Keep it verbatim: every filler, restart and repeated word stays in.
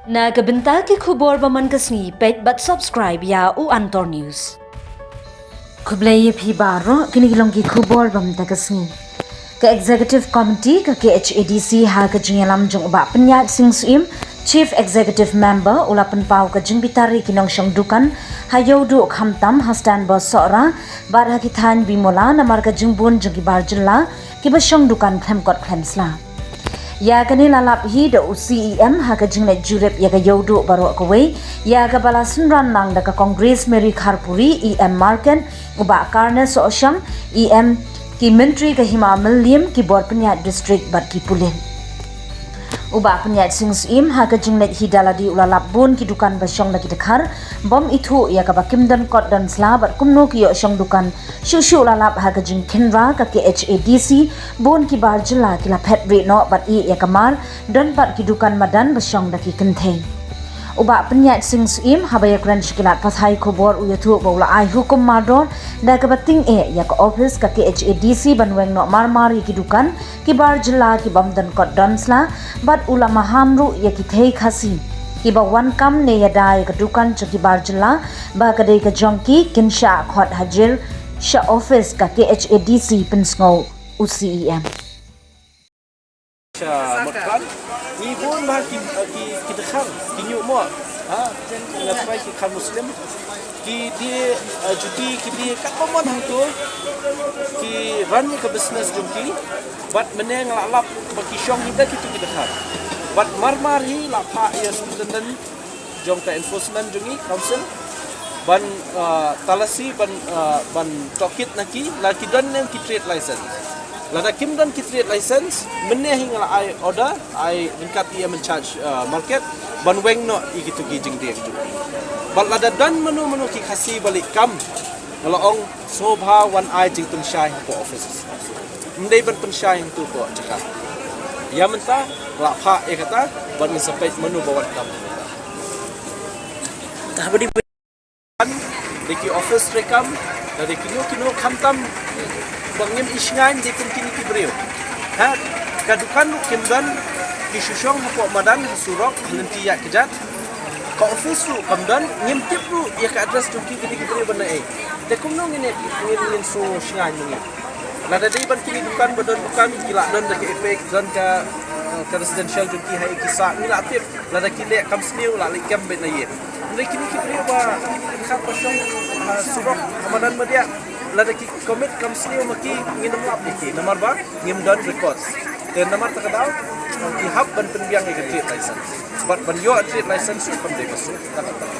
Na ka bynta ki khubor ba man ka sngi, peit bad subscribe ïa u Antor News. Khublei ïa phi baroh, kine ki long ki khubor ba man ka sngi. Ka Executive Committee ka K H A D C ha ka jingïalam jong u Bah Pynïaid Sing Syiem, Chief Executive Member, u la pynpaw ka jingbitar ïa ki nongshong dukan ha Ïewduh khamtam ha Stanbos Sohra bad ha ki thaiñ Bimula namar ka jingbun jong ki bar jylla kiba shong dukan khlem kot khlem sla. Ïa kane la lap hi da u C E M ha ka jingleit jurip ïa ka Ïewduh baroh kawei, ïa kaba la synran lang da ka Congress Mary Kharpuri, E M Market, u Bah Carnes Sohshang, E M, ki Myntri ka Hima Mylliem, ki bor pynïaid district bad ki pulit. U Bah Pynïaid Sing Syiem ha ka jingleit hi da lade u la lap bun ki dukan ba shong da ki dkhar bym ithuh ïa kaba kim don kot don sla bad kumno ki ïoh shong dukan. Shuh shuh la lap ha ka jingkhynra ka K H A D C, bun ki bar jylla ki la phet rieh noh bad ïeh ïa ka mar, don pat ki dukan madan ba shong da ki kynthei. U Bah Pynïaid Sing Syiem haba ïakren sha ki lad pathai khubor u ïathuh ba u la ai hukum mardor da kaba tyngeh ïa ka ophis ka K H A D C ban weng noh marmar ïa ki dukan ki bar jylla ki bym don kot don sla, bad u la maham ruh ïa ki thei Khasi kiba wan kam ne ïada ïa ka dukan jong ki bar jylla ba ka dei ka jong ki, kin shah khot hajir sha ophis ka K H A D C, pynsngew u C E M. Sha Motphran, ngi bun bha ki, ki, ki dkhar, ki ñiuhmoh, ha, nga trai ki dkhar Muslim, ki die, eh, juti, ki die katba mon hangto, ki run ïa ka business jong ki, bad mynne nga la lap ba ki shong hi da kito ki dkhar. Bad marmar hi la phah ïa Superintendent jong ka enforcement jong ngi, council, ban, ah, talasi, ban, ah, ban tohkit na ki, lada ki don ne em ki trade license. Lada kim don ki trade license, mynne hi nga la ai order, ai ryngkat E M in charge, ah, market, ban weng noh ïa kito ki jingdie. Bad lada don mano mano ki Khasi ba leh kam, nga la ong sngewbha wan ai jingpynshai hapoh office. Ym dei ban pynshai hangto hapoh jaka. Ïa mynta, la phah ïa kata, bad ngin sa peit mano ba wan kam. Ka haba dei ban dei ki office treikam, lada dei kino kino khamtam ba ngim i shngaiñ dei kum kine ki briew. Ha, ka dukan ruh kim don, ki shu shong hapoh madan, ha surok, ha lynti ïaid kjat. Ka office ruh kam don, ngim tip ruh ïa ka address jong ki, kine ki briew ba na ei. Te kumno ngin, ngin, ngin shu shngaiñ ngi. Lada dei ban kine dukan ba don dukan, ki la don da ka EPIC, don ka, eh, ka residential jong ki ha ei ki sah, ngi la tip. Lada ki leh kam sniew la leh kam beit na ïing. Hynrei kine ki briew ba, ki dkhar ba shong, ha surok, ha madan madiah. Lada ki commit kam sniew ma ki, ngin ym lap ïa ki. Namar ba ngim don records. Te namar kata ka daw, ki hap ban pynbiang ïa ka trade license. Bad ban ïoh trade license ruh kam dei ba suk. Kata ka daw.